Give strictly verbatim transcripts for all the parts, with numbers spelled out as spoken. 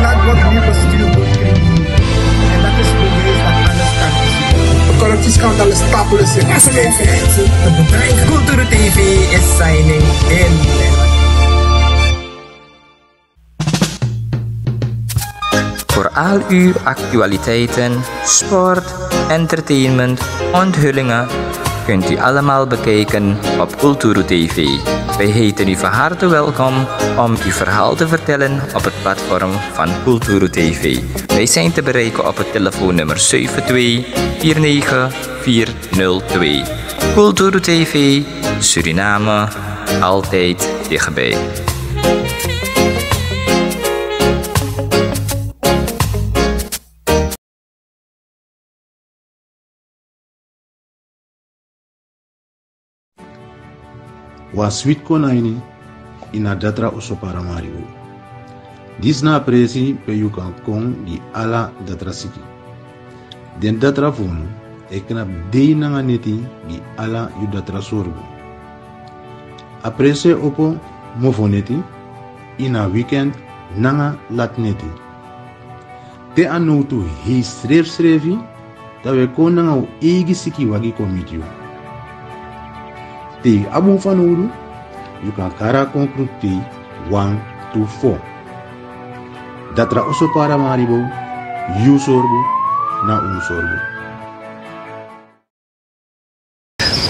Laat wordt nu bestuurd door criminelen. En dat is bewijs dat alles kan. Corruptieskandaal is stapelen. Culturu T V is signing in. Voor al uw actualiteiten, sport, entertainment, onthullingen kunt u allemaal bekijken op Kulturu T V. Wij heten u van harte welkom om uw verhaal te vertellen op het platform van Kulturu T V. Wij zijn te bereiken op het telefoonnummer zeven twee vier negen vier nul twee. Kulturu T V, Suriname, altijd dichtbij. Wan switi kon na ini, ini a datra oso Paramaribo. Disi na a presi pe yu kan kon gi ala datra siki. Den datra fu unu e knapu dei nanga neti gi ala yu datra sorgu. A presi e opo mofo neti, ini a weekend nanga lati neti. Te a nowtu hei srefsrefi, dan wi e kon nanga un eigi sikiwagi kon miti yu. Te yu abi un fanowdu, yu kan kari a konkludu tei wan tu fo. Datra oso Paramaribo, yu sorgu na un sorgu.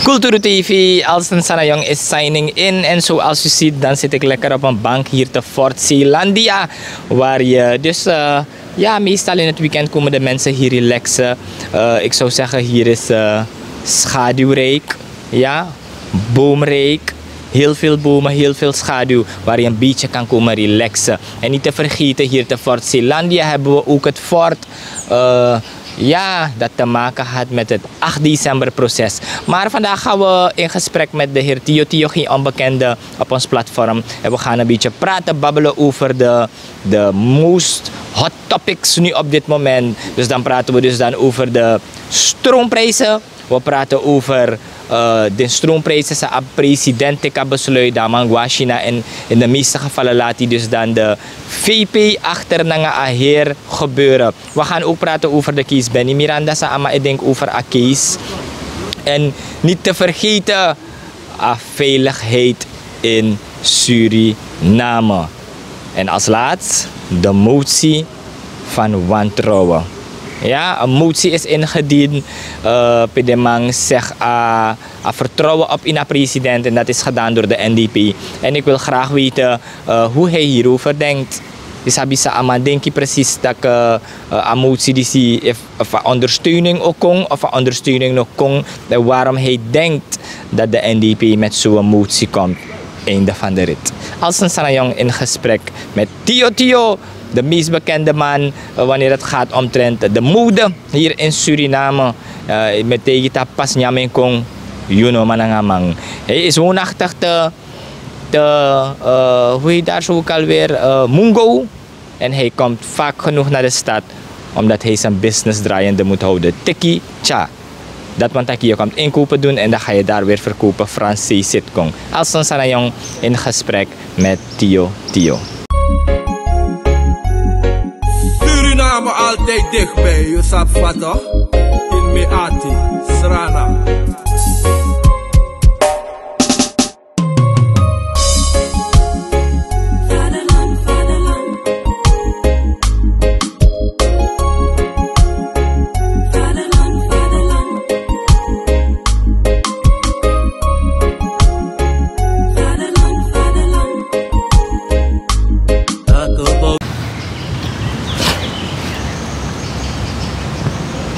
Kulturu T V, Alston Sanayong is signing in. En zoals u ziet, dan zit ik lekker op een bank hier te Fort Zeelandia. Waar je dus, eh, ja, meestal in het weekend komen de mensen hier relaxen. Eh, ik zou zeggen, hier is eh, schaduwrijk. Ja, boomrijk. Heel veel bomen, heel veel schaduw. Waar je een beetje kan komen relaxen. En niet te vergeten, hier te Fort Zeelandia hebben we ook het fort. Eh, ja, dat te maken had met het acht december proces. Maar vandaag gaan we in gesprek met de heer Tio Tio, geen onbekende op ons platform. En we gaan een beetje praten, babbelen over de, de most hot topics nu op dit moment. Dus dan praten we dus dan over de stroomprijzen. We praten over eh, de stroomprijzen, san a president teki a besluit, dan a man go na China en in de meeste gevallen laat hij dus dan de V P achter nanga a heri gebeuren. We gaan ook praten over de case Benny Miranda, san a man e denki over a case. En niet te vergeten, a veiligheid in Suriname. En als laatst de motie van wantrouwen. Ja, een motie is ingediend. Eh, pe den man zegt a, a vertrouwen op ini a president en dat is gedaan door de N D P. En ik wil graag weten eh, hoe hij hierover denkt. Yu sabi san a man denki precies taki eh, a motie disi, of, of a ondersteuning o kon of a ondersteuning no kon, en waarom hij denkt dat de N D P met zo'n motie komt. Einde van de rit. Alston Sanayong in gesprek met Tio Tio, de meest bekende man eh, wanneer het gaat omtrent de mode hier in Suriname. Eh, met tegen ta pas nyamen kon, you know, man nanga man. Hij is woonachtig te, te eh, hoe heet daar zo ook alweer, eh, Mungo. En hij komt vaak genoeg naar de stad, omdat hij zijn business draaiende moet houden. Tiki, tja. Dat want taki je komt inkopen doen en dan ga je daar weer verkopen. Francis Sitkong. Alston Sanayong in gesprek met Tio Tio. Suriname altijd dichtbij, je sabi toch? In Meati, Srana.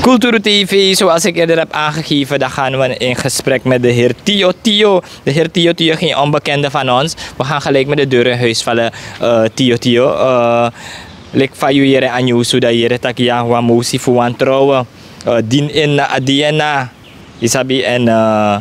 Kulturu T V, zoals ik eerder heb aangegeven, dan gaan we in gesprek met de heer Tio Tio. De heer Tio Tio, geen onbekende van ons. We gaan gelijk met de deur in huis vallen, eh, Tio Tio. Eh, lik fa yu yere a nyunsu, dan yere taki ya wan mosi fu wantrouwen. Eh, dini en na a D N A. Yu sabi, en eh,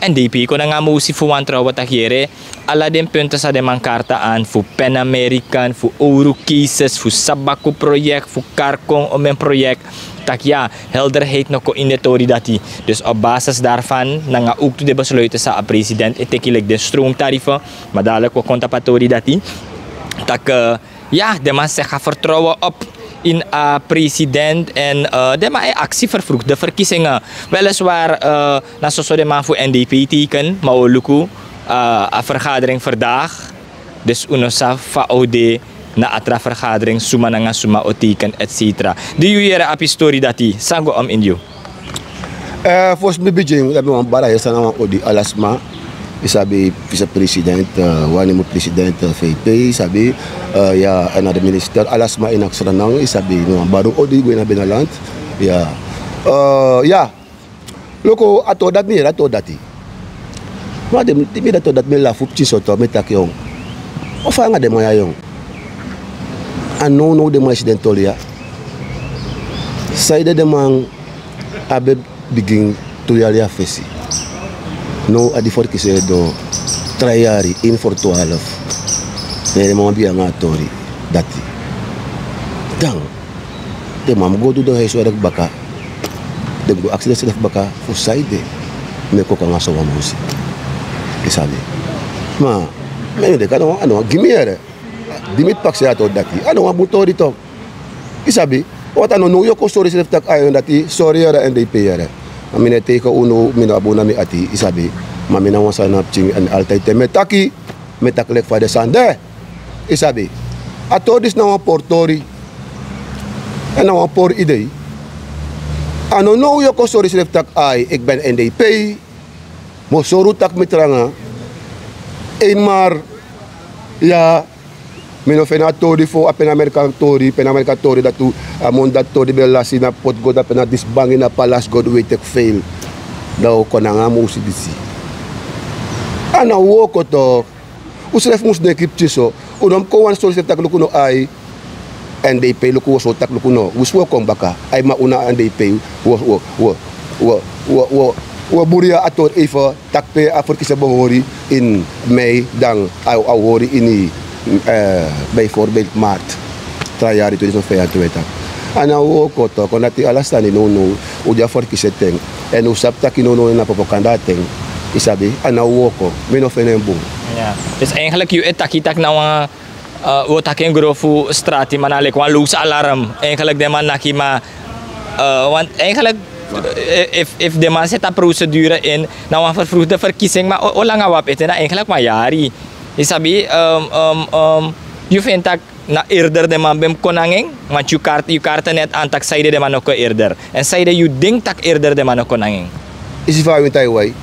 N D P kon nanga a mosi fu wantrouwen taki yere. Ala den punten san den man karta aan, fu Pan American, fu Ouro cases, fu Sabaku project, fu Karkong Omen project. taki ya, helderheid no kon ini den tori dati. Dus op basis daarvan nanga ook tu den besluiten san a president e teki leki den stroomtarifen. Ma dadelijk wi o kon tapu a tori dati, tak' ya, den man segi a vertrouwen op in a president. En den man e aksi vervroegde verkiezingen. Weliswaar na soso den man fu N D P teken, ma wi o luku a vergadering vandaag. Dus un no sabi fa a o de na a tra vergadering, suma nanga suma o teken, et cetera. Di yu yere abi stori dati, san go om ini yu? Fosi mi bigin, dan mi wani bari a heri sani na wan odi ala sma. Yu sabi, vicepresident, wanemu president, V P, yu sabi, ya, èn na den minister, ala sma ini a Sranan, yu sabi, mi wani bari un odi go ini a binnenland. Ya. Ya. Luku, a tori dati mi yere, a tori dati. Ma di mi yere a tori dati, mi lafu pikinso tu, mi taki: Yon, o fa anga den man ya, yon? A nownow den man e si den tori ya. Saide den man abi bigin tu yari a fesi? Now a di verkiezing e doro, tra yari, één voor twaalf. Ne den man bigin nanga a tori dati. Dan den man mu go du den huiswerk baka. Den go aksi densrefi baka fu saide meki un kon nanga so wan mosi. Yu sabi. Ma mi e denki a no wan, a no wan gi mi yere. Di mi pakisei a tori dati, a no wan bun tori tu. Yu sabi. Want a no now yu o kon sori yusrefi taki a yu dati sori yere, N D P yere. Ma mi no e teigen unu, mi no abi unu na mi ati, yu sabi. Ma mi na wan sani na pikin, èn altijd te mi e taki, mi e taki leki fa den sani de. Yu sabi, a tori disi na wan pori tori. Èn na wan pori idei. A no now yu o kon sori yusrefi taki ai, ik ben N D P. Mi o sori un taki mi tranga. Eenmaal, ya, mi no feni a tori fu a Pan-American tori, Pan-American tori dati, a mun dati tori ben lasi na poti go dape na disi bangi na palasi go du wei teki feil. Dan un kon nanga a mosi disi. A na wooko tu. Unsrefi mus denki pikinso. Un no mus kon wani sori yusrefi taki luku no ai. N D P luku, wi o sori taki luku no. Winsi wi o kon baka, ai, ma un na N D P, wi o, wi o, wi o, wi o, wi o, wi o buri a tori even taki pe a verkiezing ben hori in mei, dan a o hori ini, eh, bijvoorbeeld maart. Tra yari tweduizend vijfentwintig. A na wooko tu, kon dati ala sani nownow, un de a verkiezing ten. Èn un sabi taki nownow na propaganda ten. Yu sabi, a na wooko, mi no feni en bun. Ya. Dus eigenlijk yu e taki taki na wan, eh, wi o taki en grofu, stratiman, na leki wan loze alarm. Eigenlijk den man naki, ma, eh, want eigenlijk, eh, efu, efu den man seti a procedure in, na wan vervroegde verkiezing, ma o, o langa wi abi ete, na eigenlijk wan yari. Yu sabi, ehm, ehm, ehm, yu feni taki na eerder den man ben mus kon nanga en, want yu kaart, yu kaart net aan taki saide den man no kon eerder. Èn saide yu denki taki eerder den man no kon nanga en. Yu si fa a winti e wai,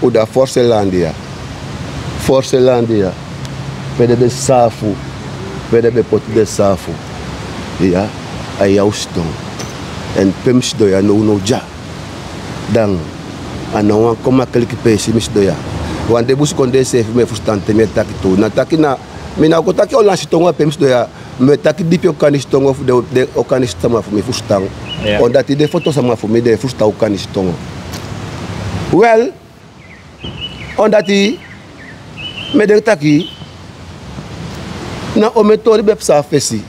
un de a forse landi ya. Forse landi ya. Pe den ben saafu, pe den ben poti den saafu. Ya, a ya un sidon. Èn pe mi sidon ya nownow dya. Dan a no wan kon makeliki peesi mi sidon ya. Wan den busikondee seefi mi e fusutan te mi e taki tu. Na taki na, mi na o kon taki Olansi tongo pe mi sidon ya. Mi e taki dipi Okanisi tongo fu den, den Okanisi sama fu mi fusutan. Ya. Omdat den foto sama fu mi den e fusutan Okanisi tongo. Wel, omdat mi e denki taki na omeni tori ben psa a fesi.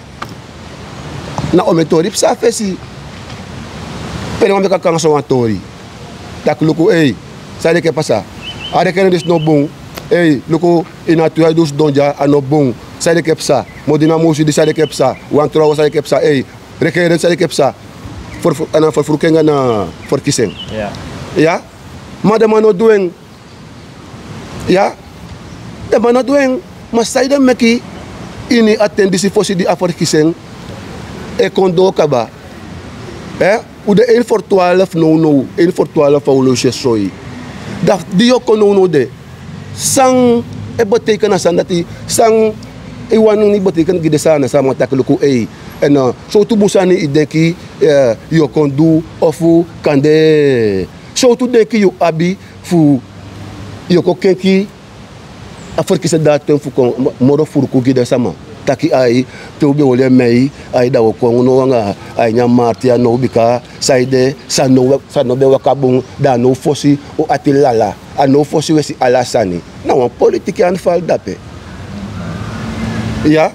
Na omeni tori psa a fesi. Pe den man meki a kon nanga so wan tori. Taki luku, ei, saide ke pasa. A regering disi no bun. Ei, luku, ini a tu yari di un sidon dya, a no bun. Saide ke psa. Modina Musi di, saide ke psa. Wantrouwen, saide ke psa. Ei, regering, saide ke psa. Vervro-, a na vervroeging anga verkiezing. Ya. Ya? Ma den man no du en. Ya? Den man no du en. Ma saide meki ini a ten disi fosi di a verkiezing e kon doro kaba. Eh? Un de één voor twaalf nownow, één voor twaalf a horloge e soi. Dan di yu o kon nownow de, san e betekent a sani dati, san yu wani betekent gi den Saanan sama taki luku, ei, èn, eh, sowtu bun sani yu denki, eh, yu o kon du, ofu kande sowtu denki yu abi fu yu o kon kenki a verkiezing datum fu kon mo-, moro furuku gi den sama. Taki ai, pe un ben oli en mei, ai, dan wi o kon now anga a ini a marti ya now bika saide san no, san no ben waka bun, dan a now fosi un ati lala. A now fosi un e si ala sani. Na wan politiki aanval dape. Ya?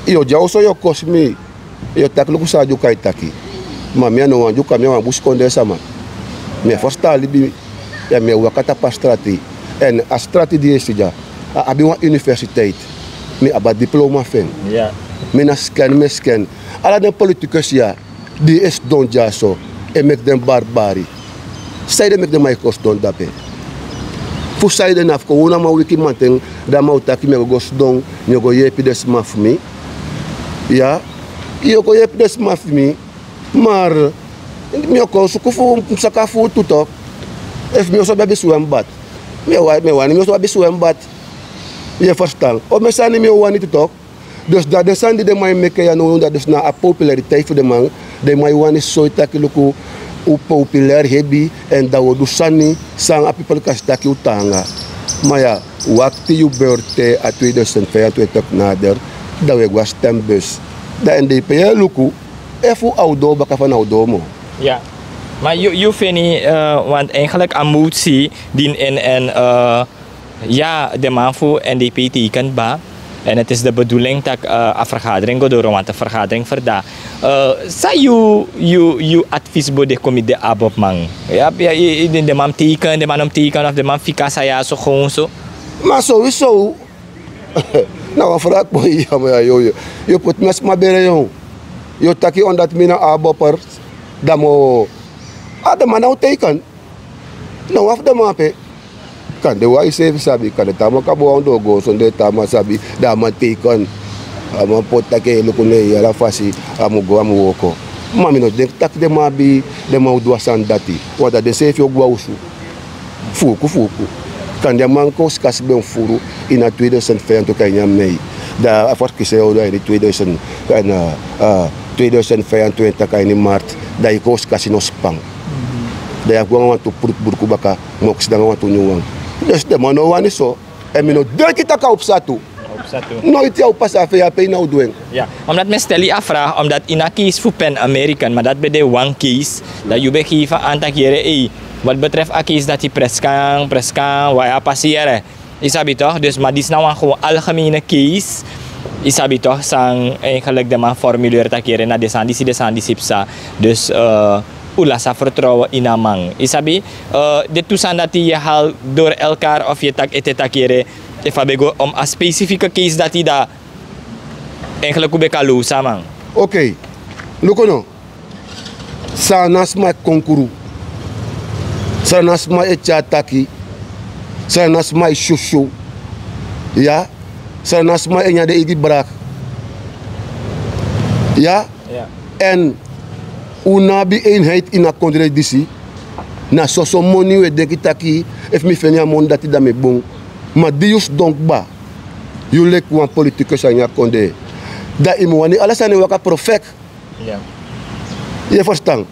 Yu o de a oso yu o kosi mi. Yu o taki luku san a Dyuka e taki. Ma mi a no wan dyuka, mi a wan busikondee sama. Mi e ferstan a libi. Ya, mi e waka tapu a strati. Èn a strati di yu e si dya, a abi wan universiteit. Mi abi a diploma fu en. Mi na scan, mi e scan. Ala den politikus ya di e sidon dyaso e meki den barbari. Sanede meki den man e kon sidon dape? Fu sanede? Na fu kon wownu a man wiki manten, dan a man o taki mi e go sidon, mi o go yeepi den sma fu mi. Ya, yu o go yeepi den sma fu mi. Mar mi o kon suku fu saka fu tu tok. Efu mi o sabi abi swembad, mi e wani, mi o sabi abi swembad. Yu e ferstan? Omeni sani mi o wani tu tok. Dus dan den sani di den man e meke ya now, dan dus na a populariteit fu den man. Den man e wani soi taki luku, un populair hebi, èn dan un o du sani san a pipel kan si taki un taanga. Ma ya, wakti yu beurt te a tweeduizend vijfentwintig nader, dan un e go a stembus. Dan èn den e pei en luku efu a o doo baka fa na o doo moo. Ya. Ma yu, yu feni, eh, want eigenlijk a motie dien in en, eh, ya, den man fu N D P teken kba. En het is de bedoeling dat, eh, a vergadering go doro, want a vergadering ferda. Eh, san yu, yu, yu advies bo de kon mi de ABOP man? Ya, ya, i, i, den, den man teken, den man no teken of den man fika san ya so gewoon so. Ma sowieso. Na wan vraag boy, ya, ma ya, yo, yo. Yu poti mi a sma bere, yo. Yu o taki omdat mi na ABOPer, dan mi o, a den man no teken. No wan fu den man ape. Kande wan yu seefi sabi, kande te a man kaba wan ondoo goon sondee te a man sabi, dan a man teken. A man poti taki e luku ne yu ala fasi, a mu go, a mu wooko. Ma mi no denki taki den man abi, den man o du a sani dati. Want dan denseefi o go a osu. Fuuku, fuuku. Kande a man kon sikasi ben furu ini a tweeduizend vijfentwintig a ini a mei. Dan a verkiezing o du a ini tweeduizend, a ini, a, tweeduizend vijfentwintig a ini maart. Dan yu kon sikasi no span. Dan yu abi go nanga wantu bruku baka, ma o kon sidon nanga wantu nyun wan. Dus den man no wani so. Èn mi no denki taki a o psa tu. A o psa tu. Noiti a o pasa, a fei a pei na o du en. Ya, omdat mi e stel yu a vraag, omdat ini a case fu Pan American, ma dati ben de wan case, dan yu ben geef aan taki yere, ei, wat betreft a case dati preskan, preskan, wan ya pasi yere. Yu sabi toch? Dus, ma disi na wan gewoon algemene case. Yu sabi toch, san eigenlijk den man formuleer taki yere na den sani disi, den sani disi psa. Dus, eh, un lasi a vertrouwen ini a man. Yu sabi, eh, den tu sani dati yu e hali door elkaar of yu e taki ete taki yere, efu a ben go om a specifieke case dati dan eigenlijk un ben kan lusu a man. Oké, luku no. San na sma e konkru. San na sma e tyari taki. San na sma e syusyu. Ya. San na sma e nyan den eigi braka. Ya. Ya. Èn un no abi eenheid ini a kondre disi. Na soso moni un e denki taki, efu mi feni a moni dati dan mi bun. Ma di yu sidon kba, yu leki wan politikus a ini a kondre. Dan yu mu wani ala sani waka perfect. Ya. Yu e ferstan?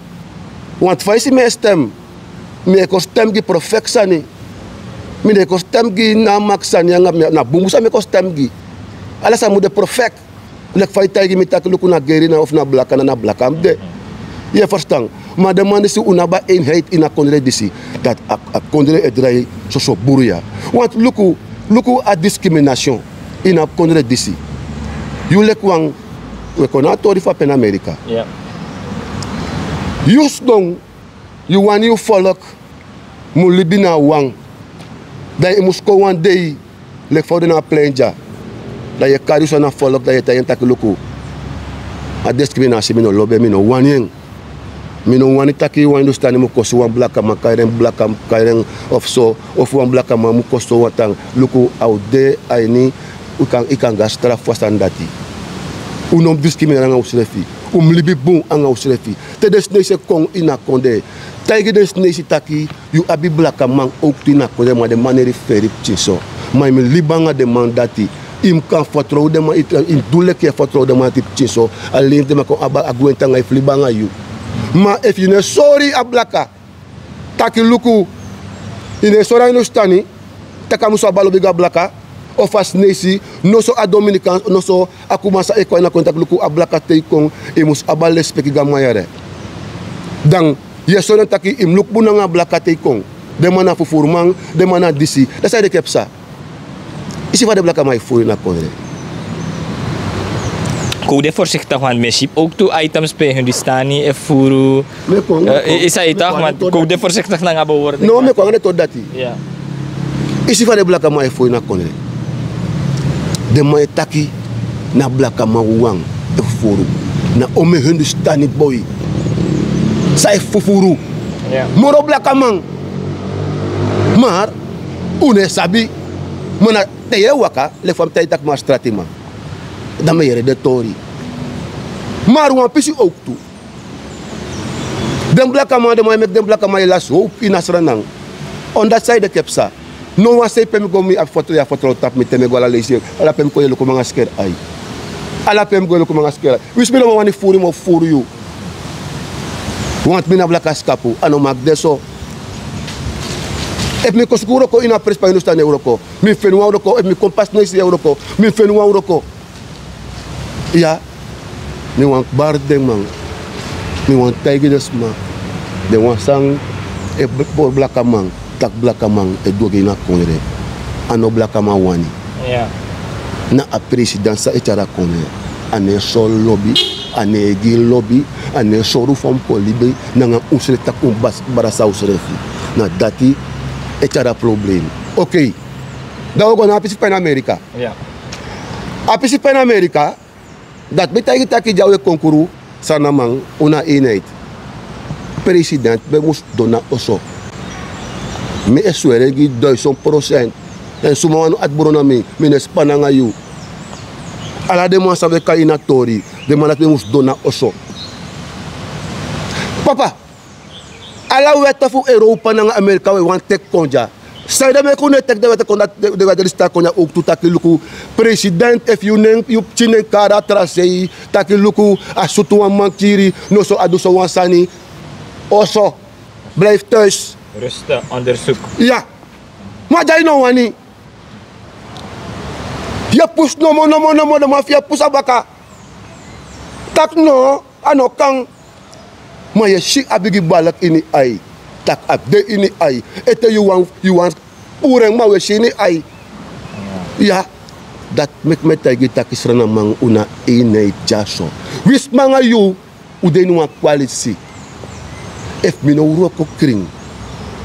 Want fa yu si mi e stem, mi e kon stem gi perfect sani. Mi no e kon stem gi na a maki sani anga mi, na bunbun sani mi e kon stem gi. Ala sani mu de perfect. Leki fa yu taigi mi taki luku na geri na of na blaka na, na blaka mi de. Yu e ferstan? Ma den man disi, un no abi a eenheid ini a kondre disi. Dati a, a kondre e drai soso bun ya. Want luku, luku a discrimination ini a kondre disi. Yu leki wan, un e kon na a tori fu a Pan America. Ya. Yu sidon, yu wani yu folk mu libi na wan. Dan yu mus kon wan dei, leki fa un de na a plein dya. Dan yu e kari yu so na folk, dan yu e taigi en taki luku. A discriminasi mi no lobi en, mi no wani en. Mi no wani taki wan Hindustani mu kosi wan blakaman, kari en blaka, kari en of so, of wan blakaman mu kosi wan tan. Luku, a o de a ini, yu kan, yu kan go a strafu fu a sani dati. Un no mu discrimineri anga unsrefi. Un mu libi bun anga unsrefi. Te den Sineisi e kon ini a kondre, taigi den Sineisi taki yu abi blakaman owktu ini a kondre, ma den man no e feri pikinso. Ma yu mu libi anga den man dati. Yu mu kan fertrow den man, yu mu du leki yu e fertrow den man dati pikinso. Alen den man kon abi a gwenti anga yu fu libi anga yu. Ma efu yu no e sori a blaka taki luku, yu no e sori a Hindustani taki a mus abi lobi gi a blaka, of a Sineisi, noso a Dominikan, noso a Kumasi e kon a ini a kondre taki luku, a blaka te yu kon, yu mus abi a lespeki gi a man yere. Dan yu e sori en taki yu mu luku bun nanga a blaka te yu kon. Den man na fufuruman, den man na disi. Dan san ede kon e psa? Yu si fa den blakaman e fufuru ini a kondre. Kon un de voorzichtig, want mi e si ook tu items pe Hindustani e furu. Yu sabi toch, want kon un de voorzichtig nanga bewoording. No, mi e kon nanga den tori dati. Yu si fa den blakaman e furu ini a kondre. Den man e taki na blakaman wawan e fufuru. Na omeni Hindustani boi san e fufuru. Moro blakaman. Ma un no e sabi. Ma na te yu e waka leki fa mi taigi taki, ma stratiman, dan mi e yere den tori. Ma wan pisi owktu, den blakaman, den man e meki den blakaman e lasi howpu ini a Sranan. On dati saide, kepsa. No wan sei pe mi go mi abi foto, yu abi foto tapu mi, te mi e go ala leisi, ala pe mi kon yu e luku mi nanga skeri ai. Ala pe mi go yu e luku mi nanga skeri ai. Winsi mi no wani fufuru yu, mi o fufuru yu. Want mi na blaka skapu, a no mag de so. Efu mi kon suku wroko ini a presi pe Hindustani e wroko, mi feni wan wroko. Efu mi kon pasi na yu si yu e wroko, mi feni wan wroko. Iya, mi wani kbari den man. Mi wani taigi den sma, den wan san e pori blakaman, taki blakaman e du ogii na kondre. A no blakaman wani. Na a president san e tyari a kondre. A no e sori lobi, a no e gi lobi, a no e sori fa un kon libi nanga unsrefi, taki un brasa unsrefi. Na dati e tyari a problem. Okei. Dan un o go na a pisi fu pina Amerika. A pisi fu pina Amerika, dati mi taigi taki dya un e konkuru, Sranaman, un na eenheid. President ben mus dona oso. Mi e sweri en gi yu duizend procent. Èn suma wani ati bron na mi, mi no e span nanga yu. Ala den man san ben kon ini a tori, den man dati ben mus dona oso. Papa, ala wèt fu Europa nanga Amerika un e wani teki kon dya. Sanede meki un no e teki den wèt kon dya, den wèt disi taki kon dya owktu taki luku, president, efu yu nen, yu pikin nen kari a tra sei, taki luku, a sutu wan man kiri, noso a du so wan sani. Oso, blijf thuis. Rustig onderzoek. Iya. Ma dya yu no wani. Yu e pusu nomo, nomo, nomo, den man fu yu e pusu a baka. Taki no, a no kan. Ma yu e si a bigi balk ini ai. Taki a de ini ai. Ete yu wani, yu wani puru en, ma un e si ini ai. Iya. Dati meki mi e taigi taki Sranaman, un na eenheid dyaso. Wi sma nanga yu, un de ini wan kwalisi. Efu mi no wroko krin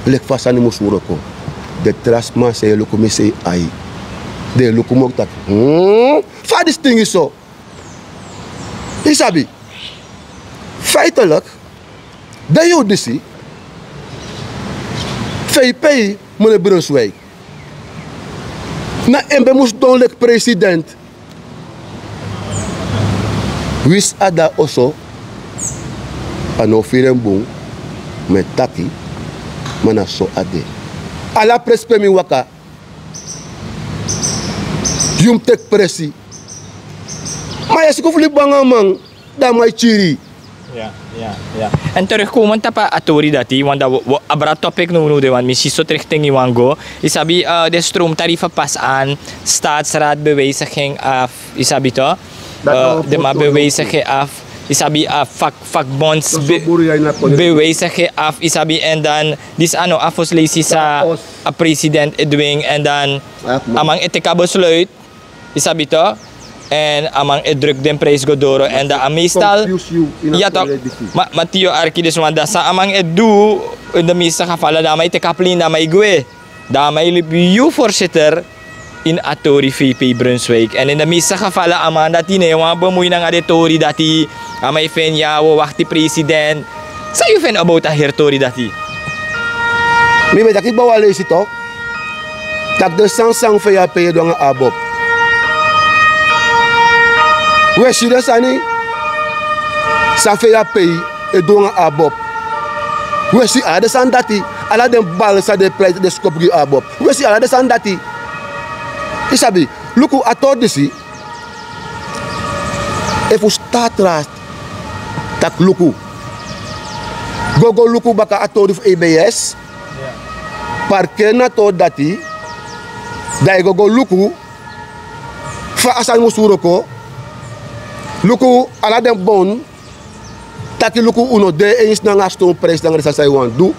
leki fa sani mus wroko, den tra sma san e luku mi sei ai, den e luku mi taki, hmm, fa disi tingi so? Yu sabi, feitelijk, den yuru disi, fa yu pei meneer Brunswijk, na en ben mus don leki president. Winsi a de na oso, a no firi en bun, mi e taki, ma na so a de. Ala presi pe mi waka, yu mus teki presi. Ma yu e suku fu libi nanga a man, dan a man e kiri. Ya, ya, ya. Èn terugkomen tapu a tori dati, want dan wi, wi abra topic nownow de, want mi si so terug ten yu wani go. Yu sabi, eh, de stroomtarieven pas aan, staatsraad bewijziging af, yu sabi toch? Eh, den man bewijziging af, yu sabi, eh, vak, vakbonds bewijziging af, yu sabi, èn dan disi a no a fosi leisi san a president e dwingi, èn dan a man e teki a besluit. Yu sabi toch? Èn a man e druk den prijs go doro, èn dan a meestal, ya toch, ma, ma te yu arki disi wan, dan san a man e du, in de meeste gevallen, dan a man e teki a plane, dan a man e gwe. Dan a man e libi yu, voorzitter, ini a tori V P Brunswijk. Èn in de meeste gevallen, a man dati no e wani bemui nanga den tori dati, a man e feni ya, wi o wakti president. San yu feni about a heri tori dati? Mi ben taki kba wan leisi toch, taki den sani san V A P e du nanga ABOP. Wi e si den sani san V A P e du nanga ABOP. Wi e si ala den sani dati, ala den bal san den e pleit, den skopu gi ABOP. Wi e si ala den sani dati. Yu sabi, luku a tori disi. Efu staatsraad taki luku, go go luku baka a tori fu E B S, parkeri na tori dati, dan yu go go luku fa a sani mus wroko. Luku ala den bon, taki luku, un no de eens nanga a stromprijs nanga den sani san yu wani du.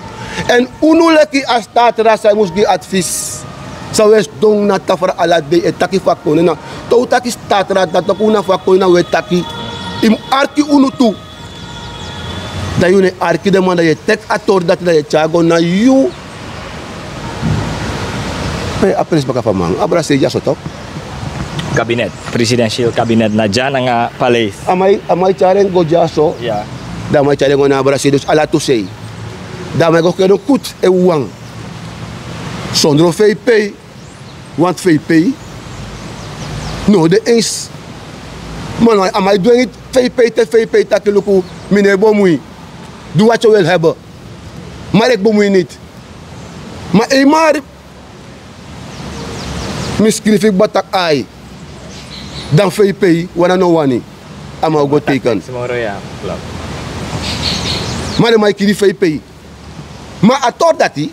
Èn unu leki a staatsraad san yu mus gi advies, San un e sidon na tafra ala dei e taki fu a kondre na. Te un taki statra dati, toku un na fu a kondre na un e taki. Yu mus arki unu tu. Dan yu no e arki den man, dan yu e teki a tori dati dan yu e tyari go na yu. Pe a presi baka fu a man? Abra sei dyaso tok. Kabinet, presidentieel kabinet na dya nanga paleis. A man e tyari en go dyaso. Dan a man e tyari en go na abra sei, dus ala tu sei. Dan a man e go keri en kutu e wawan. Sondro feipei. Want feipei no de eens. Ma no, a man e dwengi feipei te feipei taki luku, mi no e bemui. Du wat yu wil hebben. Maar ik bemoei niet. Ma eenmaal mi skrifi kba taki ai, dan feipei wan a no wani. A man o go teken. Ma den man e kiri feipei. Ma a tori dati,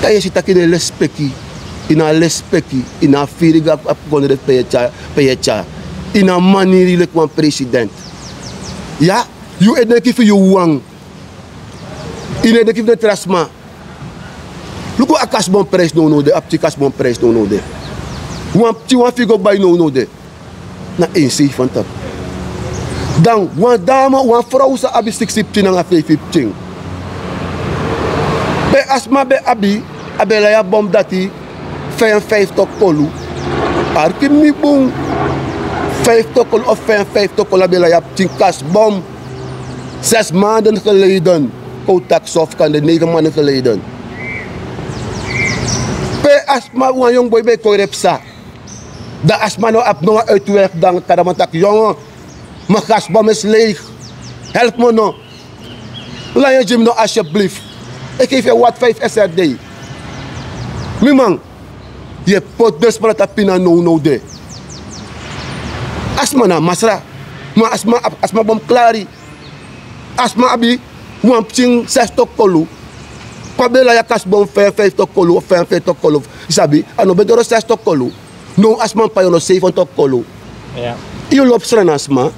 dan yu e si taki den lespeki. Yu no abi lespeki, yu no abi firi go a kondre pe yu e tyari, pe yu e tyari. Yu no abi maniri leki wan president. Ya, yu e denki fu yu wawan. Yu no e denki fu den tra sma. Luku a kasbon prijs nownow de, a pikin kasbon prijs nownow de. Wan pikin wan fu yu go bai nownow de na een zeventig. Dan wan dame, wan frow san abi siksi pikin nanga feifi pikin. Pe a sma ben abi, a ben lai a bom dati, vijfenvijftig kolu. Arki mi bun. Vijftig kolu of vijfenvijftig kolu a ben lai a pikin kasbon. Zes maanden geleden, kon un taki so, of kande negen maanden geleden. Pe a sma, wan yongu boi ben e kori en psa. Dan a sma no abi no wan uitweg, dan kan a man taki: "Jongen, mijn gasbom is leeg. Help me no. Lei en gi mi no alsjeblieft. Ik geef je wat vijf S R D." Mi man, yu e poti den sma dati a pina nownow de. A sma na masra. Ma a sma, a sma bom klari. A sma abi wan pikin zestig kolu. Kon ben lai a kasbon vijfenvijftig kolu of vijfenvijftig kolu. Yu sabi, a no ben doro zestig kolu. Now a sma mus pai unu zeventig kolu. Ya. Yu lobi Sranan sma.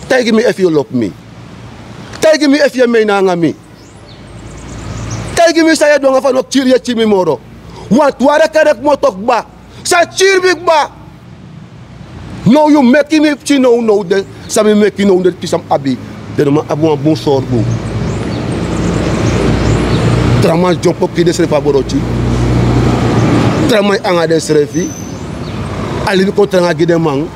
Taigi mi efu yu lobi mi. Taigi mi efu yu e mei nanga mi. Taigi mi san yu e du nanga fa no kiri yu e kiri mi moro. Want wari a kere kmoto kba. San kiri mi kba. Now yu meki mi pikin nownow de. San mi meki nownow de, pikin san mi abi. Den no man abi wan bun sorgu. Tra man dyompo kiri densrefi a boroti. Tra man e anga densrefi. A libi kon tranga gi den man.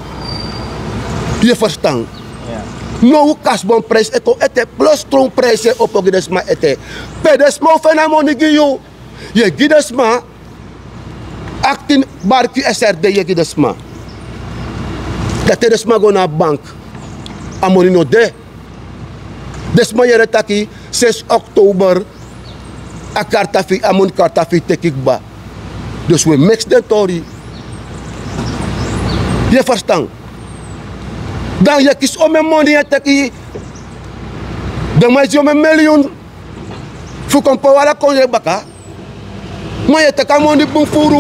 Yu e ferstan? Ya. Now kasbon prijs e kon ete, plus stromprijs e opo gi den sma ete. Pe den sma o feni a moni gi yu? Yu e gi den sma achttien barki S R D, yu e gi den sma. Dan te den sma go na a bank, a moni no de. Den sma yere taki sinds oktober a karta fu yu, a moni karta fu yu teki kba. Dus wi e miksi den tori. Yu e ferstan? Dan yu e kisi omeni moni, yu e teki. Den man e si omeni miliyun fu kon poti ala kondre baka. Ma yu e teki a moni bun furu.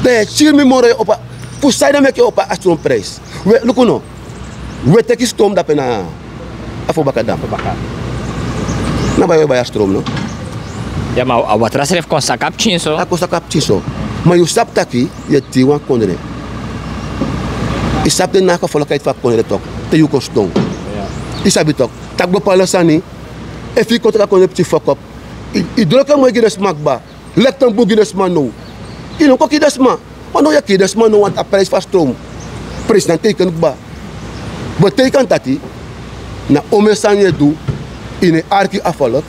Dan yu e kiri mi moro, yu e opo. Fu sanede meki yu opo a stromprijs? We, luku no. Wi e teki strom dape na a fo baka dan. Baka. Na bai wi e bai a strom, no? Ya, ma a watra srefi kon saka pikin so. A kon saka pikin so. Ma yu sabi taki yu e teki wan kondre. Yu sabi den na a gevolgheid fu a kondre tok. Te yu kon sidon. Ya. Yu sabi tok. Taki bepaalde sani. Efu yu kon teki a kondre pikin fokop. Yu, yu droki en moi gi den sma kba. Leki ten bun gi den sma now. Yu no kon kiri den sma. Ma now yu e kiri den sma now, want a prijs fu a strom. Prijs na teiken kba. Betekent dati, na omeni sani yu e du, yu no e arki a volk,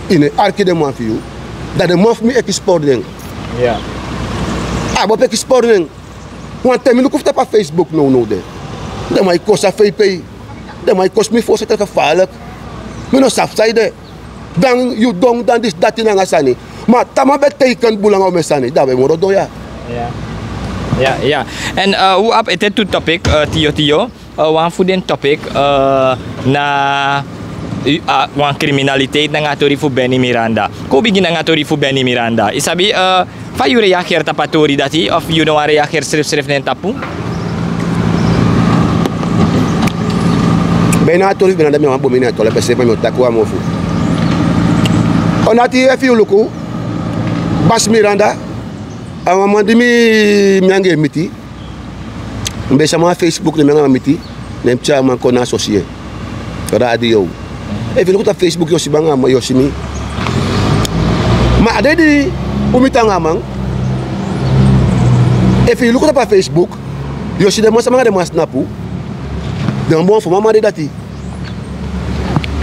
yu no e arki den man fu yu. Dan den man fu mi e kisi pori den. Ya. A bo pe kisi pori den. Want te mi luku fu tapu a Facebook nownow de. Den man e kosi a V P. Den man e kosi mi voorzitter gevaarlijk. Mi no sabi san ede. Dan yu don, dan disi dati nanga sani. Ma te a man ben teiken bun langa omeni sani, dan a ben moro don ya. Ya. Ya, ya. En, eh, un abi ete tu topic, eh, Tio Tio. Eh, wan fu den topic, eh, na, eh, wan criminaliteit nanga a tori fu Benny Miranda. Kon un bigin nanga a tori fu Benny Miranda. Yu sabi, eh, fa yu reageri tapu a tori dati, of yu no wani reageri srefsrefi na en tapu? Bena a tori fu Benny Miranda, mi no wani bomi na en tori, pe srefi mi o taki wan mofu. Omdat efu yu luku, Basi Miranda, a wan man di mi, mi anga en miti. Mi ben si a man na Facebook, ne mi anga en miti. Ne mi tyari a man kon na a sosie. Radio. Efu yu luku tapu Facebook, yu o si mi anga a man, yu o si mi. Ma a dei di un miti anga a man, efu yu luku tapu a Facebook, yu o si den man, sama anga den man snapu. Den man bun wan fu mama de dati.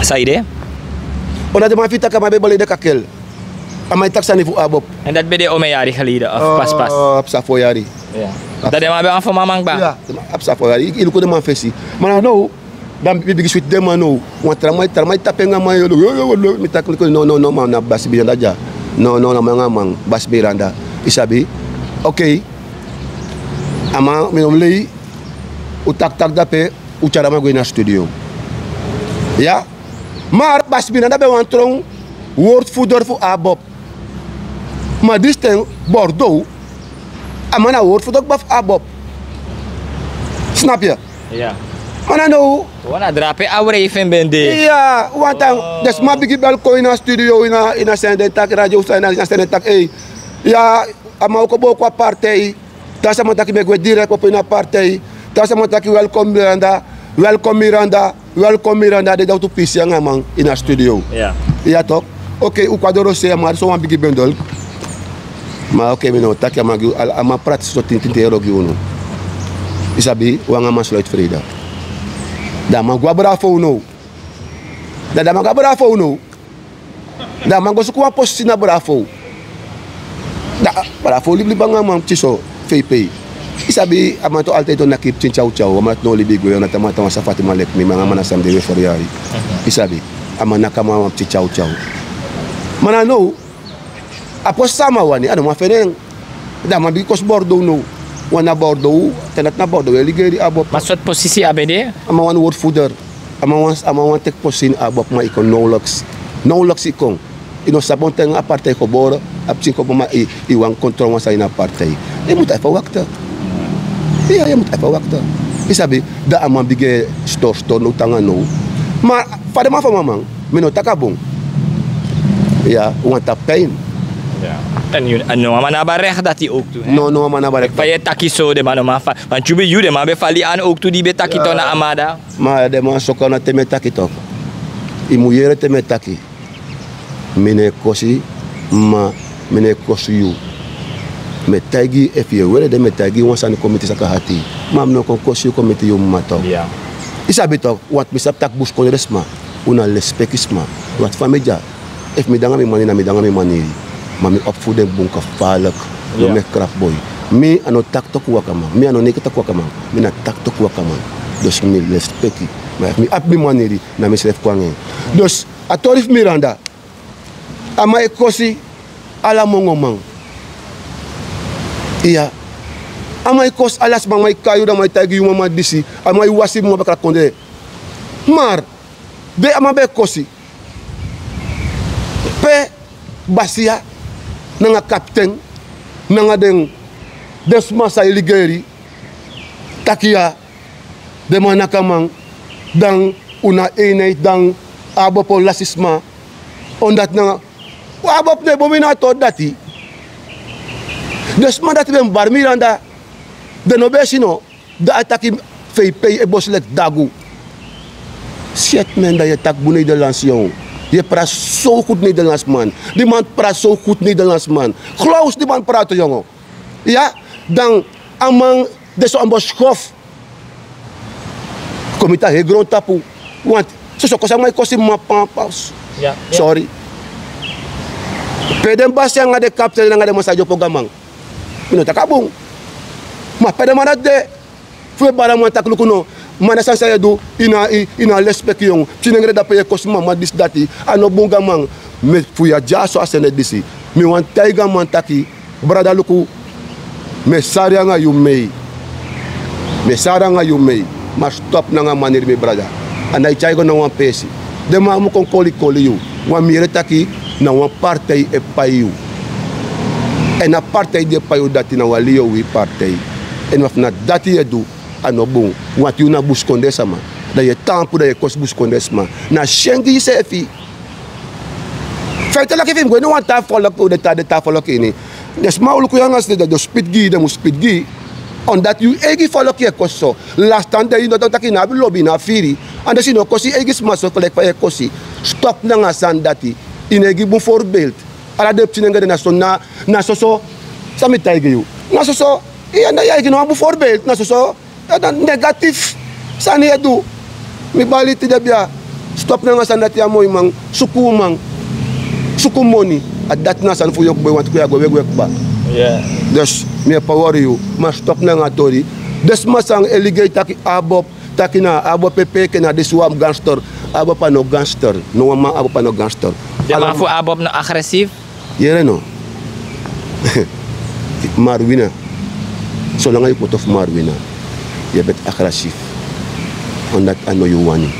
San ede? Ona den man fu yu taki a man ben bali ede kakel. A man e taki sani fu ABOP. En dati ben de omeni yari geleden of pas pas? A psa fo yari. Ya. Dati den man ben wan fu mama kba. Ya, a psa fo yari. Yu luku den man fesi. Ma na now, dan mi bigin switi den man now. Wan tra man, tra man e tapu en anga man, yo, yo, yo, yo, mi taki no, no, no, man, na Basi Miranda dya. No, no, na man anga man, Basi Miranda. Yu sabi? Okei. A man, mi no mu lei. Un taki taki dape, un tyari a man go ini a studio. Ya. Ma Basi Miranda ben wan tron woordvoerder fu ABOP. Ma disi ten Bordeaux, a man na woordvoerder kba fu ABOP. Snap yu? Ya. Ma na now. Wan na drape a wrijving ben de. Ya, wan tan. Oh. Den sma bigin bel kon ini a studio, ini a, ini a sende taki radio, ini a sende taki, ei. Ya, a man o kon booko a partij. Te a sama taki mi e gwe direct opo ini a partij. Te a sama taki welkom Miranda, welkom Miranda, welkom Miranda, den dati un pisi anga a man ini a studio. Ya. Ya tok. Okei, un kon a doro sei a man, so wan bigi bendel. Ma okei, mi no taki a man gi, a man prati so tin tin te ero gi unu. Yu sabi, un anga a man sluit vrede. Dan a man go abra fu unu. Dan a man go abra fu unu. Dan a man go suku wan posisi na Bravo. Dan Bravo libi libi anga a man pikin so, fei pei. Yu sabi, a man tu altijd o naki pikin tyaw tyaw. A man tu no libi gwe, a man tu wan safati man leki mi, ma anga a man na san mi de we fo yari. Yu sabi, a man naki a man wan pikin tyaw tyaw. Ma na now, a posisi san a man wani, a no man feni en. Dan a man bigin kosi Bordeaux now. Wan na Bordeaux, te dati na Bordeaux e ligeri ABOP. Ma sortu posisi a ben de? A man wan woordvoerder. A man wan, a man wan teki posisi ini ABOP, ma yu kon nauwelijks. Nauwelijks yu kon. Yu no sabi on ten a partij gebore, a pikin kon, ma yu, yu wani kontrol wan sani ini a partij. Yu mus abi fu wakti. Ya, yu mus abi fu wakti. Yu sabi, dan a man bigin stori stori now te anga now. Ma fa den man fu a man, mi no taki a bun. Ya, un wani tapu pijn. Ya. En yu, en no wan man no abi a recht dati ook tu, hè? No, no wan man no abi a recht. Fa yu e taki so, den man no man fa, want yu ben, yu den man ben fali an ook tu di ben taki to na a man dati. Ma den man so kan na te mi e taki tok. Yu mus yere te mi e taki. Mi no e kosi, ma mi no e kosi yu. Mi e taigi yu efu yu e weri ede, mi e taigi yu wan sani kon miti saka hati. Ma mi no kon kosi yu kon miti yu mama tok. Ya. Yu sabi tok, want mi sabi taki busikondre sma, un na lespeki sma. Want fa mi de ya, efu mi de anga mi maniri, na mi de anga mi maniri. Ma mi opvoeding bun, gevaarlijk. No, mi e krap boi. Mi a no taki toku wakaman. Mi a no neki toku wakaman. Mi na taki toku wakaman. Dus mi lespeki. Ma efu mi abi mi maniri, na mi srefi kon anga en. Dus a tori fu Miranda. A man e kosi ala mongoman. Iya. A man e kosi ala sma, a man e kai yu, a man e taigi yu mama disi. A man e wasi mama bakra kondre. Ma di a man ben e kosi, pe basiya nanga kapiten nanga den, den sma san e ligeri, taki ya, den man naki a man, dan un na eenheid, dan ABOP o lasi sma. Omdat nanga ABOP no e bun mi na a tori dati. Den sma dati ben bari Miranda, den no ben e si no. Dan a taki fei pei e bosi leki dagu. Siet men, dan yu e taki bun Nederlands, yu. Yu e prati so goed Nederlands, man. Di man prati so goed Nederlands, man. Geloof di man prati, yongo. Ya, dan a man de so a mus schof. Kon miti a heri grontapu. Want soso kosi a man e kosi mama, pampas. Ya, ya. Sorry. Pe den basi nanga den kapiten nanga den man sa dyopo go a man. Mi no taki a bun. Ma pe den man dati de? Fu yu e bari a man taki luku no, man, na sani san yu e du, yu no, yu no abi lespeki, yongu. Pikin nengre dape yu e kosi mama disi dati, a no bun go a man. Mi fu yu a dyaso a sende disi. Mi wani taigi a man taki, brada luku, mi e sari anga yu mei. Mi e sari anga yu mei. Ma stop nanga a maniri, mi brada. A no e tyari go na wan peesi. Den man mu kon koli koli yu. Wan mi yere taki na wan partij e pai yu. Èn a partij di e pai yu dati na wan liyowi partij. Èn efu na dati yu e du, a no bun. Want yu na busikondre sama. Dan yu e tampu, dan yu e kosi busikondre sama. Na syen gi yuseefi. Feiteleki efu yu mus go ini wan taa folok, den taa den taa folok ini, den sma o luku yu anga side, den o spiti gi yu, den mus spiti gi yu. Omdat yu eigi folok yu e kosi so. Lastan dei yu no tan taki yu no abi lobi, yu no abi firi. Anders yu no o kosi yu eigi sma so leki fa yu e kosi. Stop nanga a sani dati. Yu no e gi bun voorbeeld. Ala den pikinengre na so, na soso. San mi taigi yu? Na soso. Yu e gi no wan bun voorbeeld. Na soso. Dati na negatif sani yu e du. Mi bali tide bia. Stop nanga sani dati. A moi man suku uman, suku moni. A dati na sani fu yu o kba, wantu kon yu a go weki weki kba. Dus mi e pawori yu. Ma stop nanga a tori. Den sma san e ligei taki Abob, taki na Abob e peki en, na disi wan gangster. Abob a no gangster. No wan man, Abob a no gangster. Den man fu Abob no agressief. Yere no? Marwina. Solanga yu koto fu Marwina, yu e beti agressief. Omdat a no yu wani.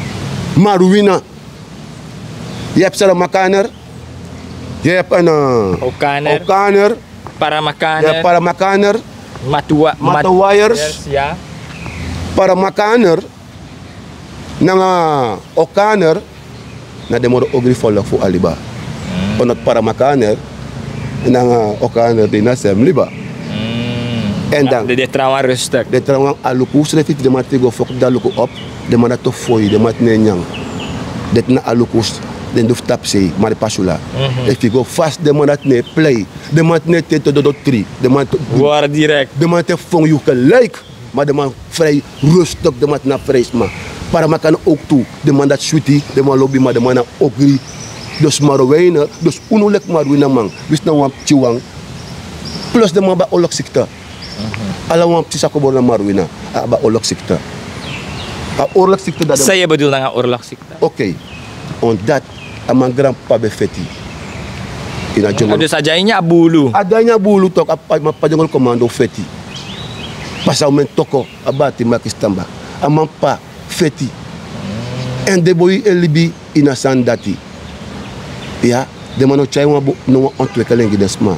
Marwina. Yu e psara makaner. Yu e pana Okaner. Okaner. Para makaner. Yu e para makaner. Matuwa- Matawayers. Paramakaner. Nanga Okaner. Na den moro ogri folok fu a liba. Omdat Paramakaner nanga Okaner de na sem liba. En dan den de trawan rustik. Den trawan a luku srefi, den man te go fok, dan luku op. Den man dati o foi, den man te no e nyan. Deti na a luku. Den du fu tapsei, mari pasula. Efu yu go fasi, den man dati no e plei. Den man te no e tento dodo tri. Den man te wari direkt. Den man te fon yu gelijk. Ma den man vrij rustig, den man te na vrij sma. Paramakaner ook tu, den man dati switi, den man lobi, ma den man na ogri. Dus Marwina, dus unu leki Marwina man, winsi na wan pikin wan. Plus den man abi a oorlogziekte. Ala wan pikin san koboro na Marwina, a abi a oorlogziekte. A oorlogziekte dati. San yu e bedoel nanga oorlogziekte? Oké. Omdat a man granpapa ben feti. Ini a djongel. Dus a de a ini a buulu. A de a ini a buulu toch, a p'pa, ma p'pa djongel commando feti. Pasa omen toko, a bati maki stanba. A man p'pa feti. En den boi e libi ini a sani dati. Ya, den man no tyai wan bo-, no wan ontwikkeling gi den sma.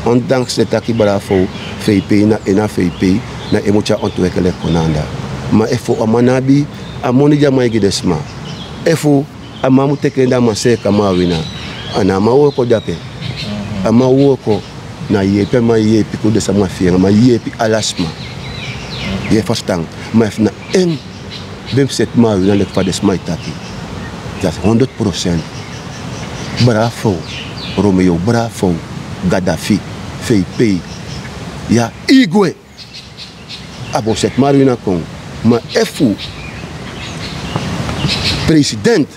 Ondanks den taki bravo, fei pei na en, na fei pei, na en mu tyai ontwikkeling kon na anda. Ma efu a man no abi a moni di a man e gi den sma. Efu a man mu teke en, dan a man seeka Marwina. A no a man wooko de ape. A man wooko na yeepi, a man yeepi kon den sama fi en, a man yeepi ala sma. Yu e ferstan? Ma efu na en ben fu seti Marwina leki fa den sma e taki, dati honderd procent. Bravo Romeo, bravo Gaddafi, fei pei. Ya, Igwe. A bo seti Marwina kon. Ma efu president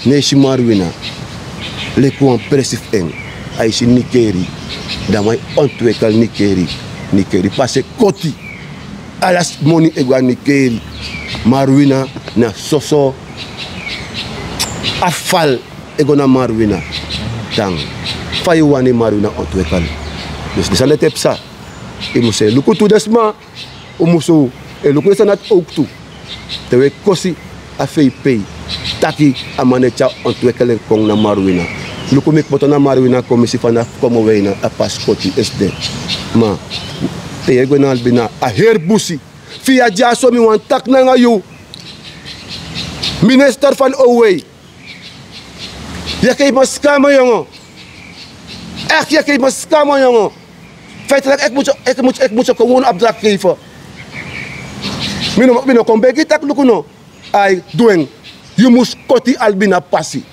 no e si Marwina leki wan presi fu en, a e si Nikeri, dan a man e ontwikkel Nikeri. Nikeri pasi e koti. Ala moni e go na Nikeri. Marwina na soso afval e go na Marwina. Dan fa yu wani Marwina ontwikkel? Dus den sani dati e psa. Yu musu e luku tu den sma. Un musu e luku den sani dati ook tu. Te un e kosi a fei pei taki a man no e tyari ontwikkeling kon na Marwina. Luku mi kmoto na Marwina kon, mi si fa na Komowei na a pasi koti esde. Ma te yu e gwe na Albina, a heri busi. Fi yu a dyaso, mi wani taki nanga yu, minister van O W. Yu e kei mi skam, yongo. Echt, yu e kei mi skam, yongo. Feitelijk, ik moet je, ik moet, ik moet je gewoon opdracht geven. Mi no, mi no kon begi taki luku no. Ai, du en. Yu mus koti Albina pasi.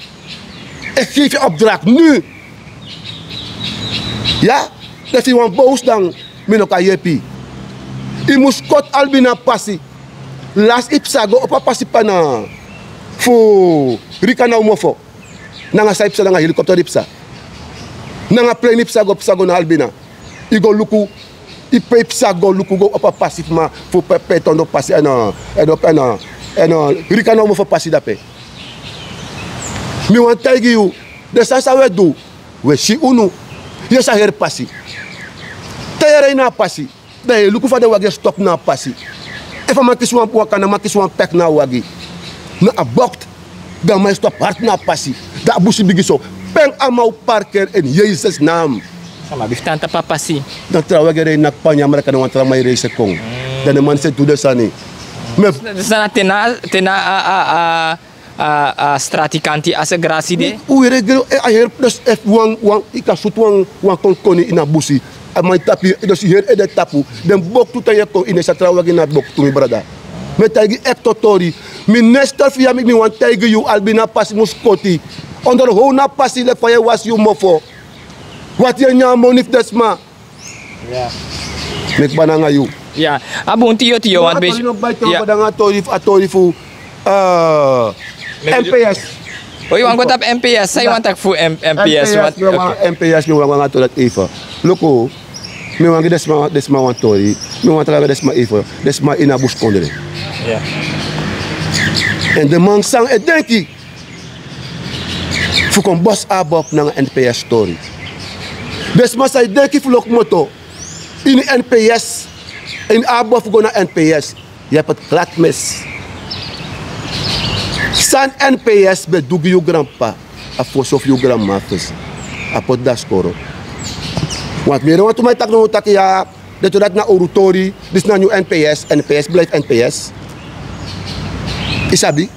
Ik geef je opdracht nu. Ya? Efu yu wani boos, dan mi no kan yepi. Yu mus koti Albina pasi. Lasi yu psa go opo a pasi pana fu Rika na Umofo. Nanga san yu psa, nanga helikopter yu psa. Nanga plane yu psa go, psa go na Albina. Yu go luku, yu pe yu psa go luku go opo a pasi fu ma, fu pe, pe Tondo pasi èn, èn, èn, èn Rika na Umofo pasi dape. Mi wani taigi yu, den sani san un e du, un e si unu. Yu e si a heri pasi. Te yu e rei na a pasi, dan yu e luku fa den wagi e stop na a pasi. Efu a man kisi wan, wan kana, a man kisi wan pek na a wagi. Na a bocht, dan a man e stop hard na a pasi. Dan a busi bigi so. Pe a man o parkeri en, Yesus naam. A man abi fu tan tapu a pasi. Dan trawan wagi e rei na Kpanya, Amerika, na wan tra man e rei se kon. Dan den man se du den sani. San na te na, te na a, a, a, a strati kanti a se grasi de. Un yere gelo a heri plus efu wan wan yu kan sutu wan konkoni ini a busi. A man e tapu yu dus yu heri ede tapu. Den boktu te yu e kon ini e sa trawan wagi na boktu mi brada. Mi e taigi yu ekte tori. Minister fu yu a meki mi wani taigi yu albina pasi mus koti. Onderhow na pasi leki fa yu e wasi yu mofo. Wati yu e nyan moni fu den sma. Meki bana nanga yu. A bun tiyo tiyo wani besi. A tori fu a tori fu mps. O yu wani go tapu mps san yu wani taki fu mps? Mps mi wani go nanga tori dati eifa. Luku, mi wani gi den sma wan tori. Mi wani taki nanga den sma eifa. Den sma ini a buskondre. Èn den man san e denki fu kon bosi abof nanga nps tori. Den sma san e denki fu loku moto ini nps, ini abof go na nps. Yu e poti klati mesi. San nps ben du gi yu granp'pa a fosi ofu yu granmama fesi? A poti daskoro. Wantu mi yere wantu man e taki no un taki ya. Den tori dati na owru tori. Disi na nyun nps nps blaifi nps. Yu sabi?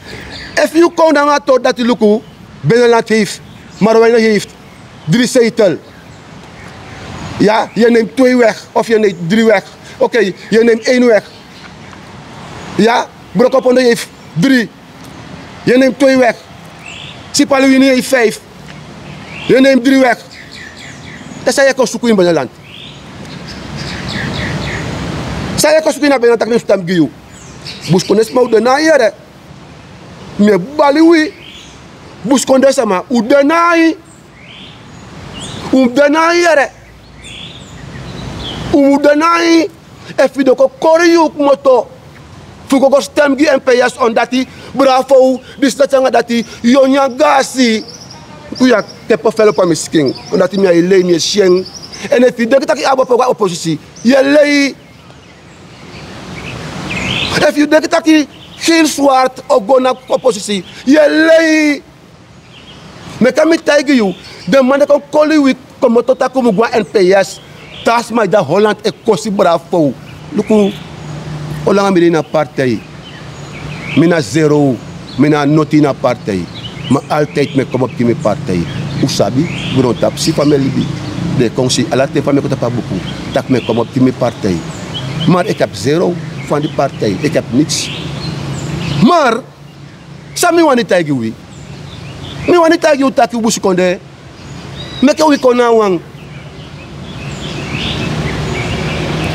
Efu yu kon nanga a tori dati luku, benelanti heifi, marwina heifi dri seitel. Ya yu e nemi twei wegi ofu yu e nemi dri wegi. Okei, yu e nemi ein wegi. Ya, brokopondo heifi dri. Yu e nemi twei wegi. Sipali wini heifi feifi. Yu e nemi dri wegi. Te san yu e kon suku ini benelanti? San yu e kon suku ini a benelanti tak' mi fu tan mi gi yu? Buskondre sma un de na a yere. Mi e bali wi. Buskondre sama un de na a. Un de na a yere. Un de na a. Efu yu de kon kori yu kmoto fu go go stem gi mps on dati. Bravo. Disi dati anga dati. Yu o nyan gasi. Ku yu a kepo felo pa mi skin. On dati mi a e lei mi e si en. Èn efu yu denki tak' yu abi opo go a oposisi, yu e lei. Efu yu denki tak' yu hili swart o go na oposisi, yu e lei. Meke mi taigi yu. Den man di e kon koli wi komoto tak' un mus go na nps. Te a sma e de na holland e kosi bravo. Luku, olanga mi de ini a partei. Mi na zero. Mi na a noti ini a partei. Ma altidi mi e komopo gi mi partei. Un sabi, grontapu si fa mi e libi. Den e kon si ala ten fa mi e kon tapu a buku, tak' mi e komopo gi mi partei. Mar eki abi zero fan di partei, eki abi nitsi. Mar san mi wani taigi wi? Mi wani taigi un taki un busikondee, meke wi kon na wan.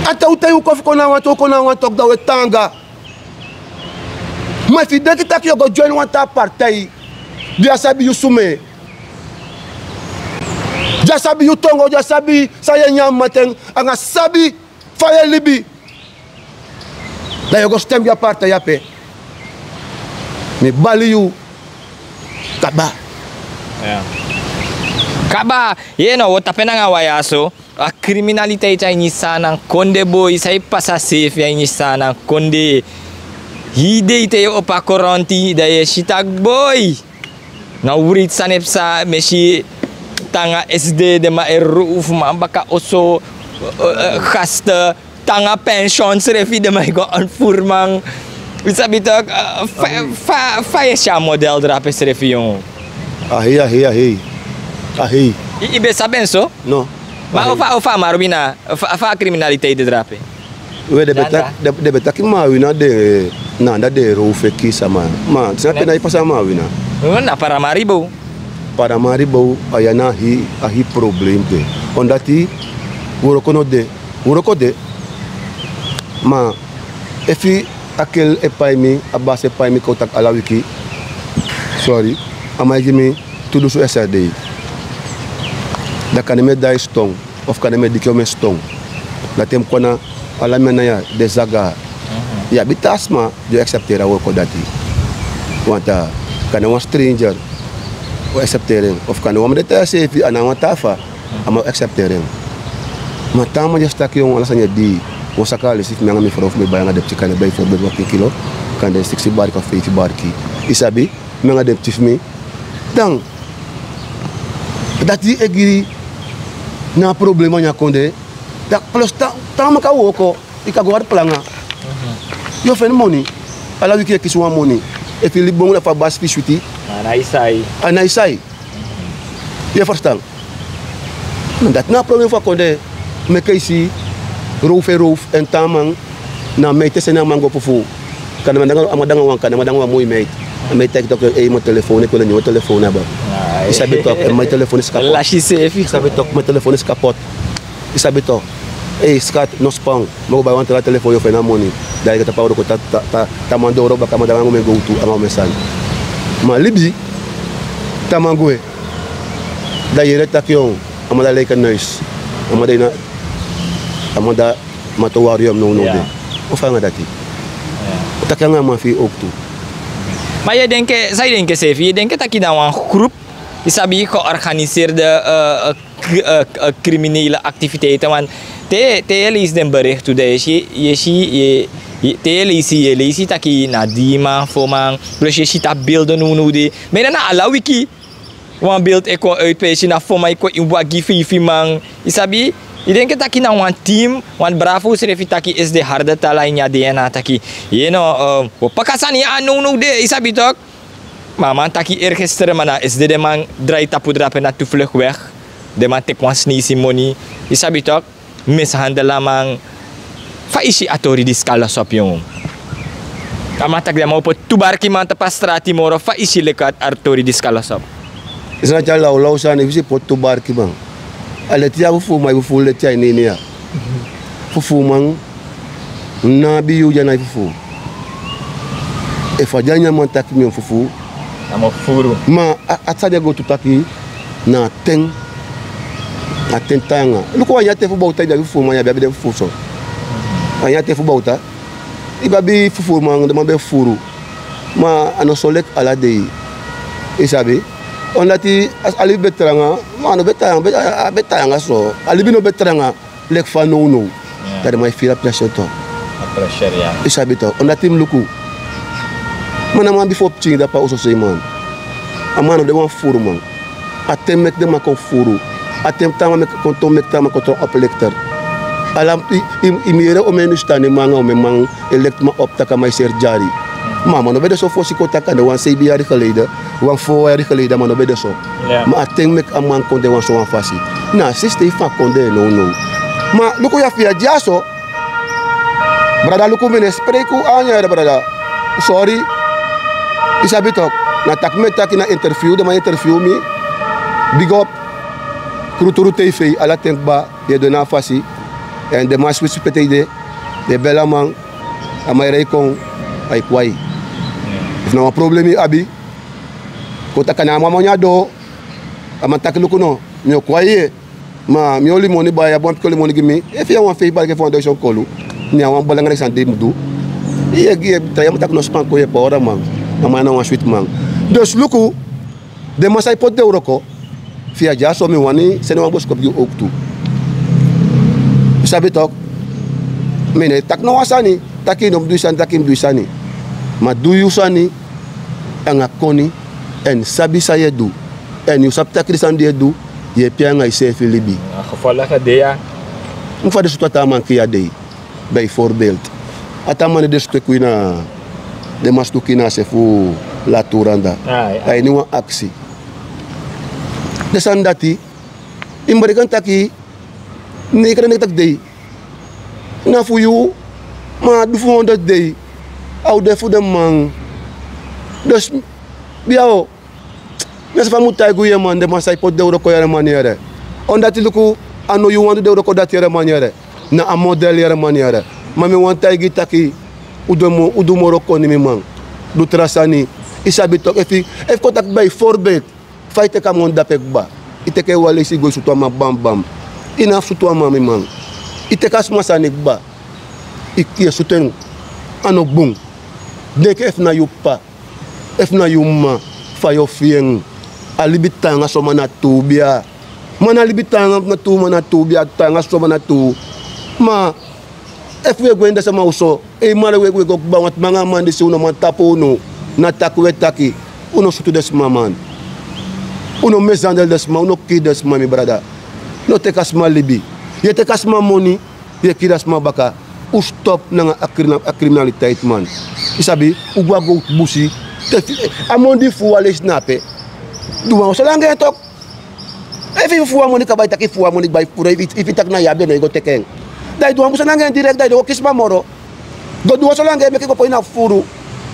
A te un taigi un kon fu kon na wan te un kon na wan toki dan un e tan anga. Ma efu yu denki tak' yu o go join wan taa partei di a sabi yu sumee, di a sabi yu tongo, di a sabi san yu e nyan mamanten, anga sabi fa yu e libi, dan yu o go stem gi a partei ape. Mi bali yu. Kaba. Kaba. Yee no wo tapu en nanga wan ya so. A kriminaliteit a ini saanan kondee boi san e pasa seefi a ini saanan kondee. Hii dei te yu opo a koronti dan yu e si taki boi, na writi sani e psa. Mi e si te nanga sd den man e rowfu man baka oso, gaste, te nanga pension srefi den man e go ontvoer man. Yu sabi toki? Fa yu e si a model drape srefi yongu? A hei a hei a hei. A hei. Yu ben sabi en so? No. Ma ofu a marwina, fa a kriminaliteit de drape? We den ben taki marwina den na anda den e row fu e kii sama. Ma sina pe na e pasa marwina? Na paramaribo. Paramaribo a ya na a hii problem de. On dati wroko no de. Wroko de. Ma efu a kel e pai mi, a basi e pai mi kon taki ala wiki, sori, a man e gi mi tu dunsu srd. Dan kande mi e daai ston, ofu kande mi e diki omen ston. Dan te mi kon na ala mi ana ya den zaga. Yu abi taa sma di o eksepteri a wroko dati. Wanta kande wan stranger o eksepteri en, ofu kande wan man de taa ya seefi a na wan taa fa, a man o eksepteri en. Ma taa man di e si taki ala sani e dii. Wan saka alisi fu mi anga mi frow fu mi bai anga den pikin kande bai fo ben wan pikin kilo, kande siksi barki ofu feifi barki. Yu sabi, mi anga den pikin fu mi. Dan dati e gi na a problema ini a kondee. Dan plus taa man kan wooko. Yu kan go wari planga. Yu o feni moni. Ala wiki yu e kisi wan moni. Efu yu libi bun na fu a basi fu yu switi. A na yu sai. A na yu sai. Yu e ferstan? Dati na a problem fu a kondee. Meke yu si rowfu e rowfu èn tan man na a meiti e seni a man go fufuu. Kande a man de anga wan kande a man de anga wan moi meiti. A meiti taigi toki ei, mi o telefoni kon, na nyun telefoni aba. Yu sabi toki, en mi telefoni si kapot. Lasi seefi. Yu sabi toki, mi telefoni si kapot. Yu sabi toki. Ei skat, no span. Mi o go bai wan tra telefoni, yu o feni a moni. Da yu e go tapu a wroko, ta man doro baka, a man de anga umen gowtu anga umen sani. Ma libi, te a man gwe, da yu yere taki a man de a leike neus. A man de ini a, a man de a matowarium nownow de. O fa anga dati? Taki anga a man fi yu owktu. Ma yu e denki, san yu denki seefi? Yu e denki taki na wan grupu, yu sabi, georganiseerde kriminele aktiviteiten, want te yu e leisi den bericht tu, dan yu e si, yu e si, te yu e leisi, yu e leisi taki na dii man, fo man, plus yu e si tapu beelden nownow de. Ma na ala wiki wan beeld e kon uit pe yu e si na fo man e kon ini wagi, feifi man. Yu sabi, yu denki taki na wan team, want Bravo srefi taki is de harde tala ini a DNA taki, yu no, wi o paka sani ya nownow de, yu sabi toki. Ma a man taki eergisteren, ma na esde den man drai tapu drape na tu vlucht weg. Den man teki wan sneisi moni. Yu sabi toki, mishandel a man. Fa yu si a tori disi kan losi op, yongu? A man taki den man o poti tu barkiman tapu a strati moro. Fa yu si leki a tori disi kan losi op? Yu sani dati a lawlaw sani, fu si poti tu barkiman. A leti ya fufuu man, yu fufuu leti a ini ini ya. Fufuuman no abi yuu di a nái fufuu. Efu a de a ini a man taki mi o fufuu. Ma a sani di e go tu taki na a ten, a ten taanga. Luku, a ini a ten fu bowta yu be abi fufuuman, yu be abi den fufuu so. A ini a ten fu bowta yu be abi fufuuman, den man be fufuu. Ma a no so leki ala dei. Yu sabi? Omdat a libi be tranga, ma a no be tranga, a be tranga so. A libi no be tranga leki fa nownow. Dan den man e firi a pressure tu. Yu sabi tu, omdat yu mus luku. Ma na man bifo pikin dapu a oso sei man. A man no de wan fufuuman. A ten meki den man kon fufuu. A ten taanga meki kon tron, meki taanga kon tron oplichter. Ala yu mus yere omeni sitani man anga omeni man e lekti man op taki a man e seri dyari. Ma a man no ben de so fosi kon taki anga den wan seibi yari geleden, wan fo yari geleden, a man no ben de so. Ma a ten meki a man kon de wan so wan fasi. Na a sistei fu a kondee nownow. Ma luku ya, fi a dyaso. Brada, luku, mi no e spreiki yu anyanyere, brada. Sorry. Yu sabi toki, na taki mi e taki na interview, den man interview mi. Big up. Kruturu TV, ala ten kba, yu e du en na a fasi. Èn den man switch pete yu de, den e bel a man, a man e rei kon, a e kwai. Efu na wan problem yu abi, kon taki na a man moni a doo. A man taki luku no, mi o kwai yu. Ma mi oli moni bai, a bun pikin oli moni gi mi. Efu yu a wan feifi barki fu wan duizend kolu, ne a wan belangrijk sani di yu mus du. Yu e gi, yu e taigi a man taki no span kon, yu e pawra man. A man na wan switi man. Dus luku, den man san e poti den wroko, fi a dyaso mi wani seni wan boskopu gi yu owktu. Yu sabi toki, mi no e taki no wan sani taki yu no mus du yu sani, taki yu mus du yu sani. Ma du yu sani anga koni, èn sabi san yu e du. Èn yu sabi taki di sani di yu e du, yu e pee anga yuseefi libi. A gevaarlijke dei ya. Mus fa den sutu a taa man kii a dei. Bijvoorbeeld, a taa man di den sutu e kii na, den man sutu kii na a se fu Laturanda. A ini wan aksi. Den sani dati, yu mus bedenki taki negenennegentig dei na fu yu, ma a du fu honderd dei, a o de fu den man. Dus, bia o, mi e si fa mi mu taigi unu yere man, den man san e poti den wroko yere man yere. Omdat luku, a no yu wani du den wroko dati yere man yere. Na a model yere man yere. Ma mi wani taigi yu taki, un du moro, un du moro koni mi man. Du tra sani. Yu sabi toki, efu, efu kon taki bijvoorbeeld, fa yu teki a moni dape kba. Yu teki en wan leisi go e sutu a man bambam. Yu no abi sutu a man mi man. Yu teki a sma sani kba. Yu e sutu en. A no bun. Denki efu na yu p'pa, efu na yu m'ma, fa yu o fii en. A libi taanga so ma na tuu bia. Ma na libi taanga na tuu, ma na tuu bia, taanga so ma na tuu. Ma efu wi e gwe ini den sama oso, ei mara wi e gwe go kba, want mi anga a man disi, un no man tapu unu. Na taki wi e taki. Un no sutu den sma man. Un no mishandel den sma, un no kii den sma, mi brada. No teki a sma libi. Yu e teki a sma moni, yu e kii a sma baka. Un stop nanga a kri-, a kriminaliteit man. Yu sabi, un go a gowtu busi, Te fi- a moni di fu wan leisi na ape. Du wan oso langa en tok. Efu yu fu wan moni kaba, yu taki fu wan moni bai furu, efu yu taki na yu abi en, no, yu go teki en. Da yu du wan buso nanga en direkt, da yu no go kisi man moro. Go du wan oso langa en, meki go poi na furu.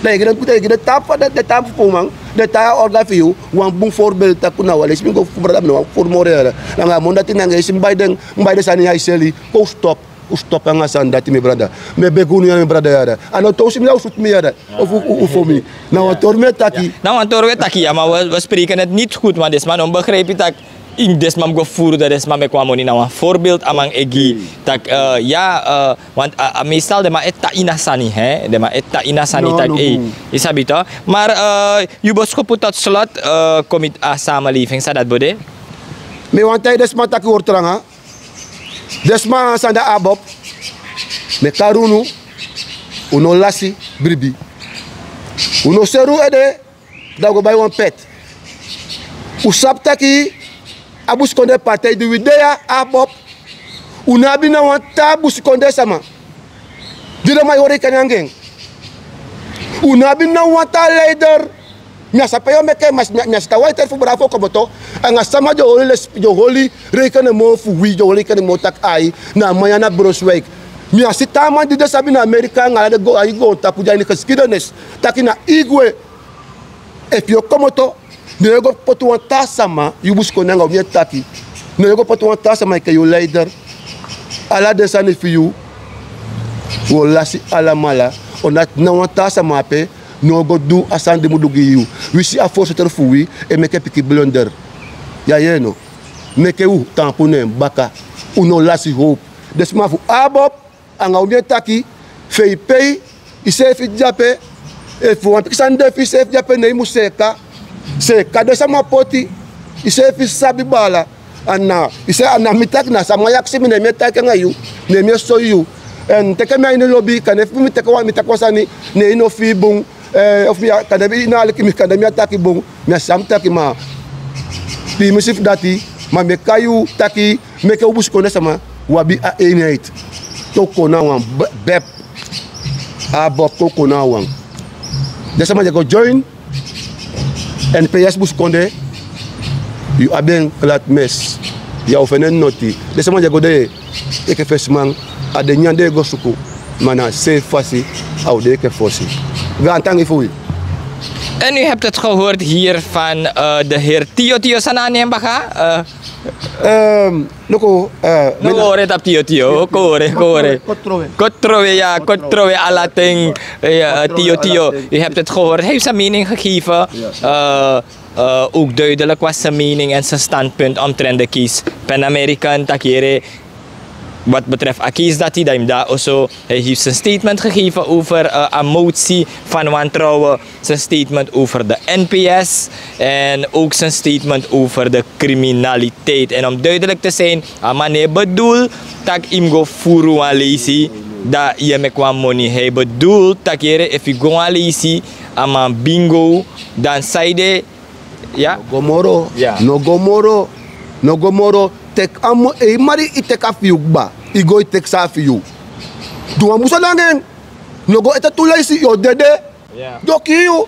Da yu gi den, da yu gi den taa fu den, den taa fu man, den taa orga fi yu. Wan bun voorbeeld taki na wan leisi mi go fu brada, mi no wani furu moro yara. Nanga a moni dati nanga en si mi bai den, mi bai den sani ya e seli. Kon un stop. Un stop nanga a sani dati, mi brada. Mi e begi unu ya, mi brada yara. A no tosi mi, da un sutu mi yara. Of un, un, un fo mi. Na wan tori mi e taki. Na wan tori wi e taki, ya, ma wi, wi spreken het niet goed, ma den sma no begrijp taki, in den sma go furu, da den sma meki wan moni. Na wan voorbeeld a man e gi. Taki, eh, ya, eh, want, eh, eh, meestal den man e tan ini a sani, hè? Den man e tan ini a sani. No, taki, no, ei, no. Yu sabi toch? Maar, eh, yu boskopu tot slot, eh, kon miti a samenleving, san dati bo de? Mi wani taigi den sma taki, hori tranga. Den sma san de na ABOP, mi e kari unu, un no lasi bribi. Un no seri un ede, da un go bai wan pet. Un sabi taki a busikondee partij di wi de ya, ABOP, un no abi na wan taa busikondee sama di den man e hori keni anga en. Un no abi na wan taa leider. Mi á sabi pe yu o meke, ma mi á, mi á si taa wan leisi fu brada fu o komoto. Anga sama di o holi les-, di o holi rekenemo fu wi, di o holi rekenemo taki ai, na a man ya na Brunswijk. Mi á si taa man di den sabi na Amerika anga ala den go-, a ini goontapu di a ini geschiedenis. Taki na igwe. Efu yu o komoto, ne yu o go poti wan taa sama, yu busikondee anga un mi e taki. Ne yu o go poti wan taa sama enke yu leider. Ala den sani fi yu, wi o lasi alamala. Omdat na wan taa sama ape, no go du a sani di mu du gi yu. Wi si a voorzitter fu wi e meke pikin blunder. Ya, yu e no. Meke un taampu na en baka. Un no lasi hoop. Den sma fu ABOP, anga un mi e taki, fei pei, yu seefi de ape. Efu wan pikin sani de fu yu seefi de ape, ne yu mu seeka. Seeka den sama poti, yu seefi sabi baala. A na, yu seefi, a na mi taki, na sama e akisi mi, ne mi e taki anga yu, ne mi e soi yu. Èn teki mi a ini lobi, kande efu mi teki wan, mi taki wan sani, ne yu no fii bun, eh, of mi á, kande mi no aliki mi, kande mi á taki bun, mi á sabi taki, ma piimisi fu dati, ma mi e kai yu taki, meke un busikondee sama, un abi a eenheid. Te un kon na wan be-, bep. ABOP, kon un kon na wan. Den sama di e go join NPS busikondee, yu abi en klatmes. Ya o feni en noti. Den sama di e go de enke fesiman, a den nyan den e go suku. Ma na a seefi fasi a o de enke fosi. Gaantangi fu wi. En u hebt het gehoord hier van, eh, de heer Tio Tio, san na a nen baka. Eh, Ehm, luku, eh, no, mi na- hori tapu Tio Tio, kon hori, kon hori. Kotrowe. Kotrowe, ya, kotrowe, kotrowe, alaten, eh, Tio Tio. U hebt het gehoord. Hij heeft zijn mening gegeven. Ja. Eh, eh, ook duidelijk was zijn mening en zijn standpunt omtrent de case Pan American, taki ere, wat betreft a case dati, dan daar also, hij heeft zijn statement gegeven over, eh, een motie van wantrouwen, zijn statement over de NPS en ook zijn statement over de criminaliteit. En om duidelijk te zijn, a man no e bedoel taki yu mu go furu wan leisi, dan yu e meki wan moni. Hij bedoelt taki ere, efu yu go wan leisi, a man bingo, dan san ede, ya. No go moro, ya, no go moro, no go moro. Teki a mo-, ei, mari yu teki a fi yu kba, yu go yu teki san a fi yu. Du wan buso nanga en, no go ete tu leisi, yu o dede. Ya. Den o kii yu.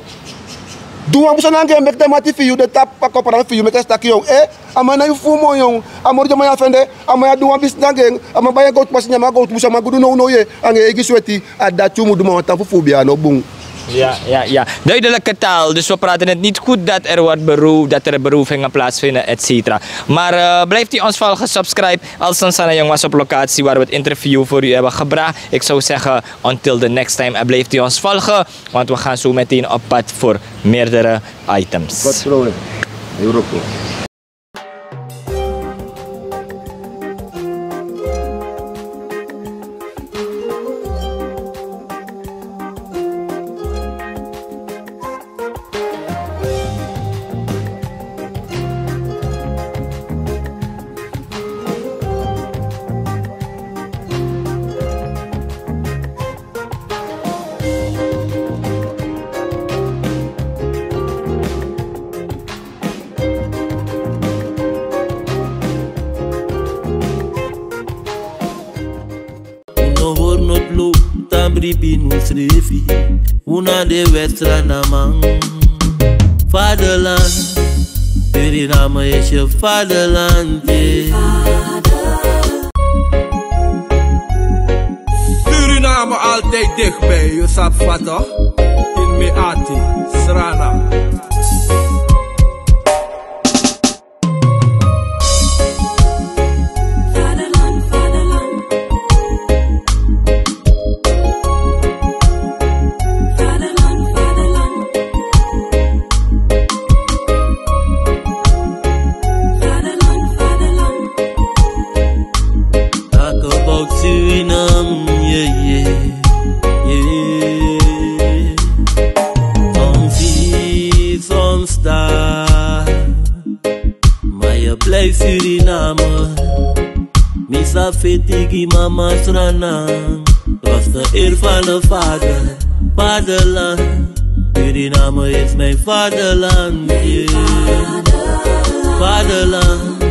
Du wan buso nanga en, meki den mati fi yu, den tapu a koporan fi yu, meki den si taki yu, eh, a man na yu fu moo yu, a moro di a man ya fende, a man ya du wan business nanga en, a man bai en gowtu pasi nyan, a man gowtu busu, a man gudu nownow ye, anga en eigi sweti, a dati yu mu du, ma wan tan fu fuubi a no bun. Ja, ja, ja. Duidelijke taal. Dus we praten het niet goed dat er wordt beroofd, dat er berovingen plaatsvinden, et cetera. Maar, eh, blijft u ons volgen, subscribe. Alson Sana Jong was op locatie waar we het interview voor u hebben gebracht. Ik zou zeggen, until the next time. En blijft u ons volgen. Want we gaan zo meteen op pad voor meerdere items. Wat trouwens, Europa. Hornotlo, tambribi nu srifi. Una de westra na man. Vaderland, Suriname is je vaderland, yeah. Suriname altijd dichtbij, je sabi toch? In Meati, Srana. Vaderland, vaderland. Vaderland, vaderland. Vaderland, vaderland. Talk about Suriname, yeah, yeah, yeah. Soms zie, soms daar. Maar je blijft Suriname. Mi sa feti gi mama Sranan. Was de eer van de vader, vaderland. Suriname is mijn vaderland, yeah. Vaderland.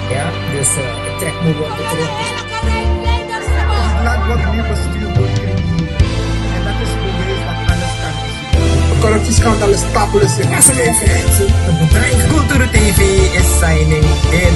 Ja, dus eh, ik trek mijn woorden terug. Laat wat meer bestuur wordt creëren. En dat is bewijs dat alles kan gebeuren. Corruptieschandaal is tafeless. Cultuur T V is signing in.